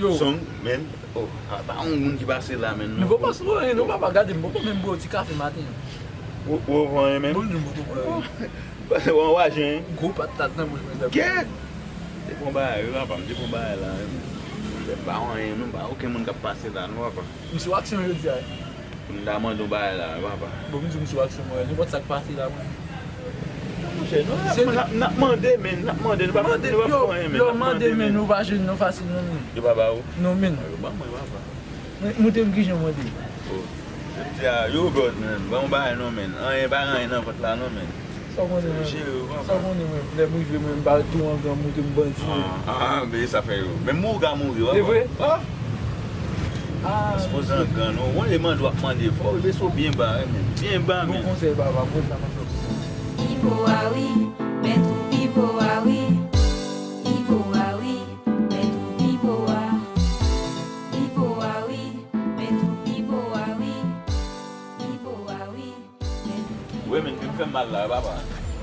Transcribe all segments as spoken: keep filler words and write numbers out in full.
Yo. Song, men. Oh, a pa yon moun ki pase la, men. Nou pa pase anyen, non, papa, gade, m poko menm bwè yon ti kafe maten an. Ou, ou pran anyen, men? Bonjou, m poko pran anyen. Pase yon wajen. Gwo patat nan bouch mwen, sa. Kèt! Te pran bagay, wi, papa, m te pran bagay la, men. M pa anyen, non, pa okenn moun k ap pase la, non, papa. Misye w aksyon jodi a. M ta mande w bagay la, papa. Bon, m di w, misye w aksyon mwen, nenpòt sa k pase la, mwen. Monchè, nou n ap, n ap, n ap mande, men, n ap mande, nou pa, nou pa fè anyen, men, n ap mande, men. Yo, mande, men, nou pa jwenn non fasil, non, men. Yo pa ba ou? Non, men. Yo ban mwen, papa. Mwen, mwen te m kijan mande. Oh. Jodi a, yo, brother, men, ban m bagay, non, men. Anyen, pa gen anyen nan vant la, non, men. Sa w konnen, men. Jere yo, papa. Sa w konnen, men. Lè m rive, men, m ba tou an gran moute m bandi. Ah, ah, men sa fè yo. Menm mouri ka mouri, w ap wè. Se vre? Ah! Ah, sipoze an gran, non. Ou konn le mande w ap mande, fò w rete sou byen ba, wi, men. Byen ba, men. Bon konsèy, papa. Bon sa, papa. Pipo a wi, mèt ou pipo a wi. Pipo a wi, mèt ou pipo a. Pipo a wi, mèt ou pipo a wi. Pipo a wi. Wi, men, vin fè m mal la, papa.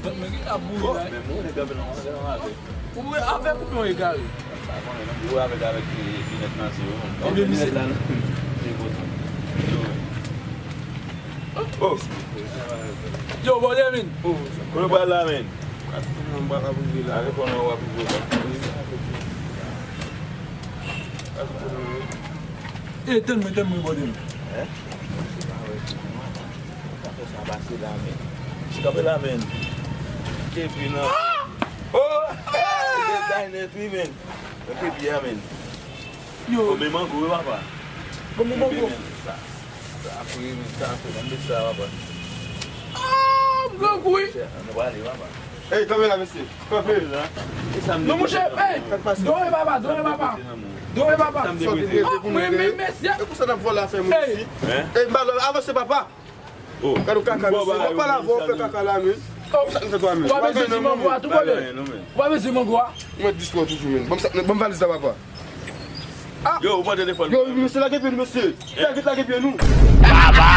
Vant mwen ki ap boule la. Men, mwen, nèg la vin nan, nan avè. Ou wè avèk ou byen egare? Sa konnen, non, ou avèk, avèk, e, linèt nan zye, wi, men. Ebyen, misye. Linèt la, non. Se bon, non. Oh. Yo, bòdè, men. Oh, kote w pral la, men? Ak tout moun, m pral ap rive la. Avèk konnen w ap rive la. Ak tout moun. E, tann mwen, tann mwen, bòdè, men. Hein? Sa fè sa pase la, men. Misye kanpe la, men. Kepi nan. Oh! Misye bay nèt, wi, men. Mwen kepi a, men. Yo. Bon, men mango, wi, papa. Bon, men mango. Sa, sa, apre, men, sa, apre, nan met sa, papa. Ah, m grangou, wi. Chè, nou prale, papa. Ey, kanpe la, mesye. Kanpe. Non, monchè, ey, dòmi, papa, dòmi, papa. Dòmi, papa. Sòti rete pou nou rete. E konsa n ap vòlè afè moun isi. Ey, m ba lòd, avanse, papa. Gade w kaka, mesye. W ap pale avè w, fè kaka la, men. Sa nou fè twa, men. W ap bezwen ti mango a tou, bòdè. W ap bezwen mango a. Mwen dis lò toujou, men. Ban m sa, ban m valiz la, papa. Ah! Yo, ou pran telefòn. Yo, mesye, lage pye nou, mesye. Fè vit, lage pye nou. Baba!